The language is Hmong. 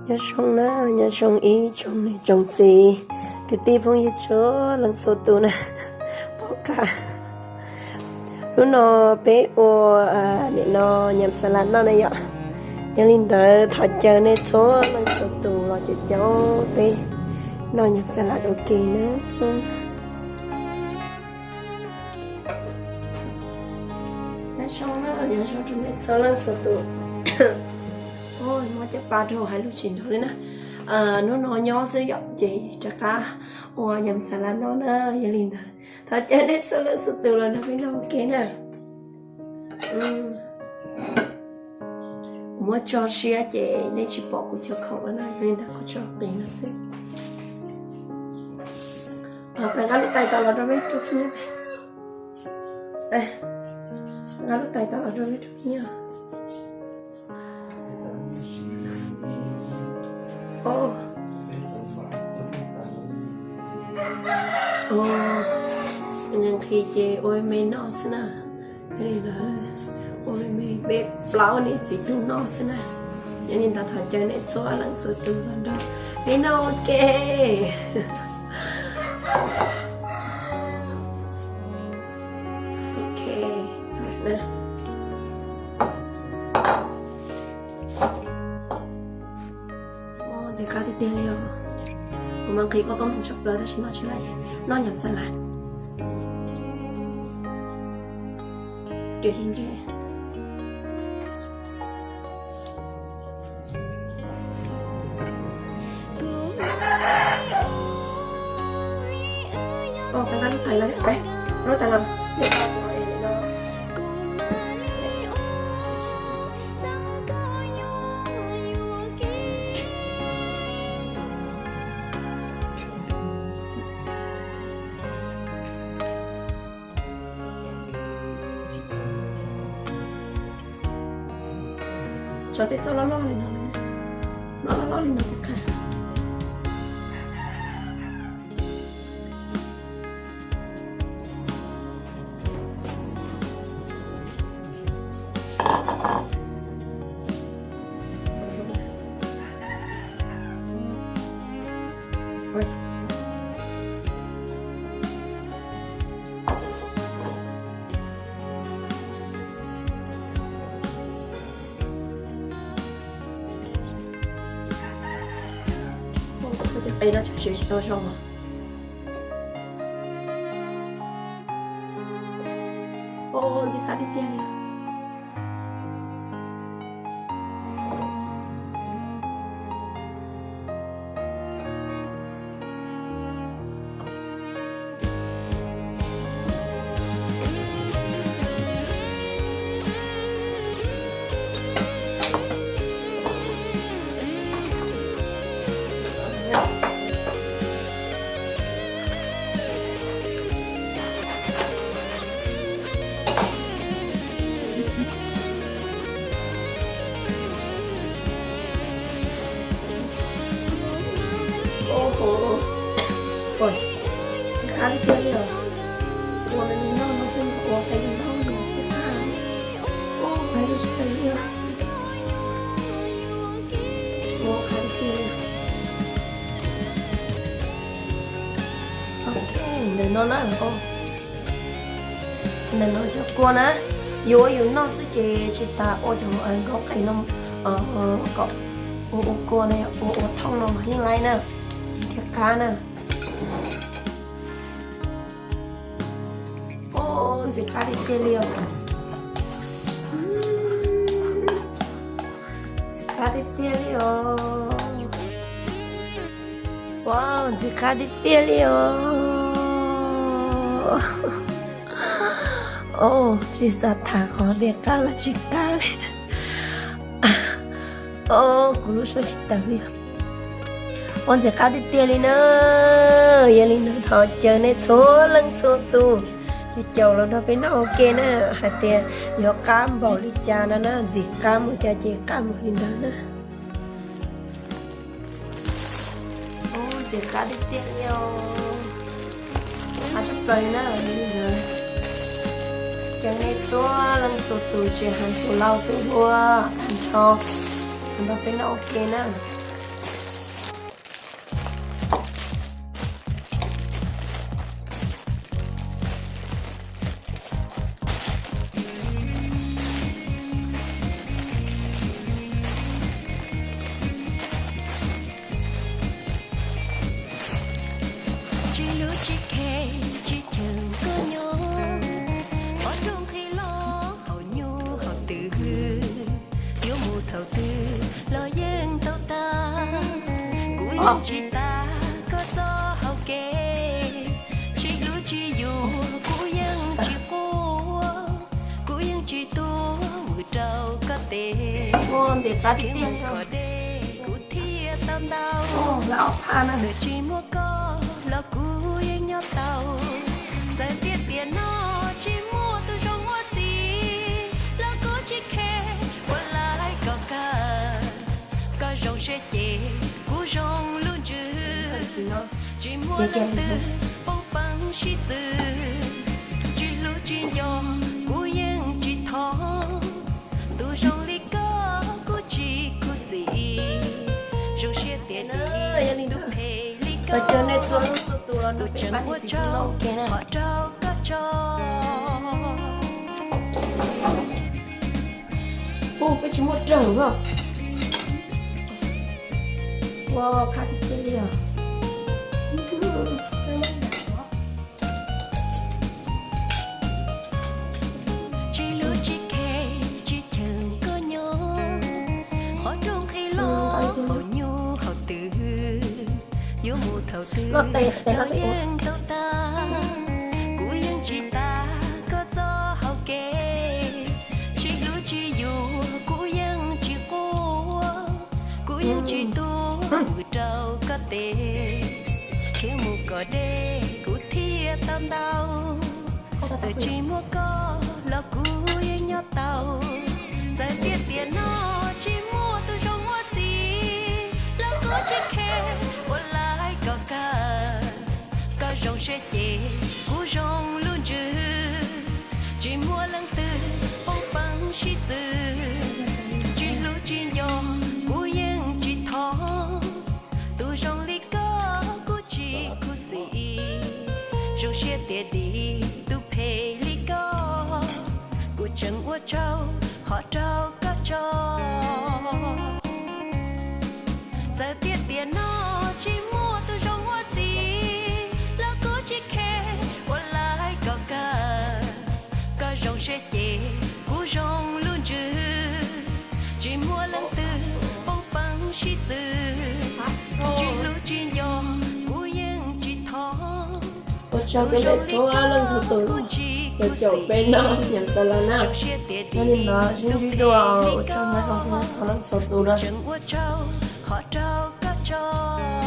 Nyob zoo na, nyob zoo ib tsoom niam tsoom txiv, kwv tij phooj ywg txhua leej txhua tus na. Pom qab hnub no peb ua nim no nyam xas las noj na yom. Yog li ntawd thov caw nej txhua leej txhua tus los caum caum peb noj nyam xas las ua ke na. Nyob zoo na, nyob zoo rau nej txhua leej txhua tus. Muab cov pa rau hais lus tsis nrov li na. Hnub no nyob xwb yom, ces rov qab ua nyam xas las noj na. Yog li ntawd thov caw nej txhua leej txhua tus los nrog peb noj ua ke na. Kuv muab tso siab ces nej tsis pom kuv cov khoom lawm na, yog li ntawd kuv tso qis no xwb. Peb nqa lub tais tau los rau peb rub khib nyiab. Nqa lub tais tau los rau peb rub khib nyiab. Nqhis ces ua me noj xwb na. Yog li ntawd ua me me peb plaub niam txiv tub noj xwb na. Yog li ntawd thov caw nej txhua leej txhua tus los nrog peb noj ua ke. Ok. Ntxim qab tiag tiag li os. Kuv mas nqhis koj koob hmoov tshaj plaws tab sis noj tsis laj, noj nyam xas las. Tso tej txoj loj loj li no, no loj loj li no thiaj qab. Qe no tseem siav tsis tau zoo os. Ntxim qab tiag tiag li. Ntxim qab tiag tiag li os. Ua me me noj no xwb mas ua qe noj no thiaj qab. Ua qab tsis tau li os. Ua qab tiag tiag li. Ok, ntawm no na, ntawm no cov kua na, yus ua yus noj xwb ces tsis tas ua cov nkaub qe no kom ua ua kua na, ua ua thooj no mas yeej laib na, thiaj qab na. Ntxim qab tiag tiag li os. Ntxim qab tiag tiag li os. Wow, ntxim qab tiag tiag li os. Os, tsis xav tham qhov tias qab los tsis qab li. Os, kuv lub suab tsis tawm li. Ua ntxim qab tiag tiag li na. Yog li ntawd thov caw nej txhua leej txhua tus caum caum los nrog peb noj ua ke na, hais tias yuav qab npaum li cas no na, ntxim qab mus cas ces qab mus li ntawd na. Ntxim qab tiag tiag li os. Qab tshaj plaws na, yog li ntawd caw nej txhua leej txhua tus tsis hais tus laus tus hluas tag nrho los nrog peb noj ua ke na. Yeej tsis tas koj txoj hau kev, tsis hlub tsis yuav kuv yeej tsis quaj, kuv yeej tsis tuag vwm rau koj tes. Ua ntim qab tiag tiag, kom dej kuv thiaj tau ntau. Txawm tsis muaj koj los kuv yeej nyob tau, txawm tiag tiag no tsis muaj tus zoo muaj txij los kuv tsis khe, ua laib kom kawg. Koj zoo siab ces kuv zoo lub ntsws, tsis muaj leej twg poob peev sib xws, tsis hlub tsis nco kuv yeej tsis thov, tus zoo li koj kuv tsis khuv xim, zoo siab tiag tiag tus phem li koj, kuv tseem ua tsaug qhov rau koj tso. Ub, peb tsis muaj rawg os. Ua qab tiag tiag li os. Tsis hlub tsis khe tsis cheem koj nyob, qhov rooj qhib los haus nyuj haus twm, yuav mus thaum twg los yeej tau tag. Kuv yeej tsis tas koj txoj hau kev, tsis hlub tsis yuav kuv yeej tsis quaj, kuv yeej tsis tuag vwm rau koj tes, khiav mus kom deb kuv thiaj tau ntau. Txawm tsis muaj koj los kuv yeej nyob tau, txawm tiag tiag no tsis muaj tus zoo muaj txij los kuv tsis khe, ua laib kom kawg. Koj zoo siab ces kuv zoo lub ntsws, tsis muaj leej twg poob peev sib xws, tsis hlub tsis nco kuv yeej tsis thov, tus zoo li koj kuv tsis khuv xim, zoo siab tiag tiag tus phem li koj, kuv tseem ua tsaug qhov rau koj tso. Txawm tiag tiag no tsis muaj tus zoo muaj txij los kuv tsis khe, ua laib kom kawg. Koj zoo siab ces kuv zoo lub ntsws, tsis muaj leej twg poob peev sib xws, tsis hlub tsis nco kuv yeej tsis thov. Ua tsaug rau peb txhua leej txhua tus uas caum peb no, yam xav los na. Yog li ntawd sib ntsib dua, ua tsaug nyob zoo rau nej txhua leej txhua tus na.